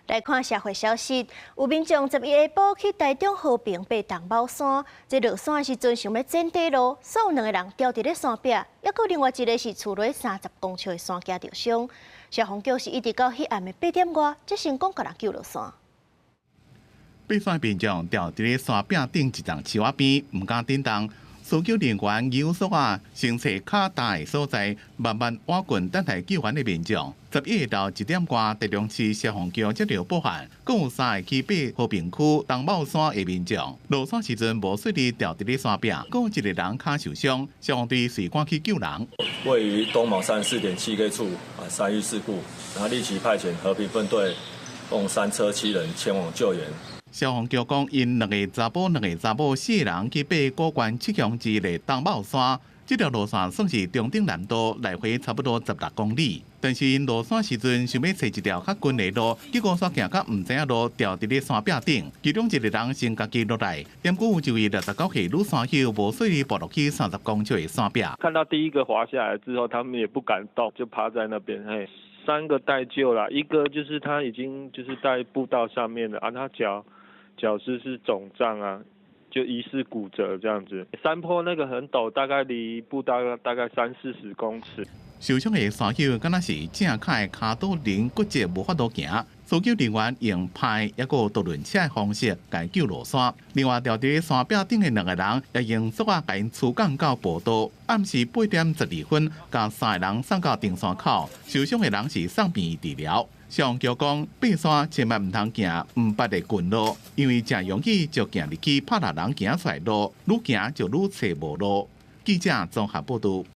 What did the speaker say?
來看社會消息，有民眾11下晡去台中和平爬東卯山，這落山的時陣想欲剪短路，煞有兩个人牢佇咧山壁，猶閣另外一个是厝落30公尺的山腳著傷。消防局是一直到彼暗的8點外，才成功共人救落山。爬山民眾牢佇咧山壁頂一叢樹仔邊，毋敢振動。搜救人員用索仔，先揣較焦的所在，慢慢挖滾等待救援的民眾。11下晝1點外，台中市消防局接到報案，講有三个去爬和平區東卯山的民眾，落山時陣無細膩牢佇咧山壁，閣有一個人跤受傷，消防隊隨趕去救人。位於東卯山4.7 K 處啊，山域事故，然後立即派遣和平分隊共三車七人前往救援。消防局講，𪜶兩個查埔、兩個查某四人去爬古關七鄉之的東卯山，這條路線算是中等難度，來回差不多16公里。但是𪜶落山時陣想欲揣一條較近的路，結果煞行甲毋知影路，牢佇咧山壁頂。其中一個人先家己落來，毋過有一位69歲女山友無細膩跋落去30公尺的山壁。看到第一個滑下來之後，他們也不敢動，就趴在那邊。嘿，三個待救啦，一個就是他已經就是在步道上面了啊，他腳是腫脹啊，就疑似骨折這樣子。山坡那個很陡，大概離步道大概三四十公尺。受傷的山友敢若是正跤的跤肚輪骨折，無法度行。搜救人員用攀抑閣渡輪車的方式共救落山。另外，牢佇山壁頂的兩個人也用索仔共𪜶趨降到步道。暗時8點12分，共三個人送到登山口。受傷的人是送病院治療。消防局講，爬山千萬毋通行毋捌的近路，因為誠容易就行入去拍抐人行出來路，愈行就愈揣無路。記者綜合報導。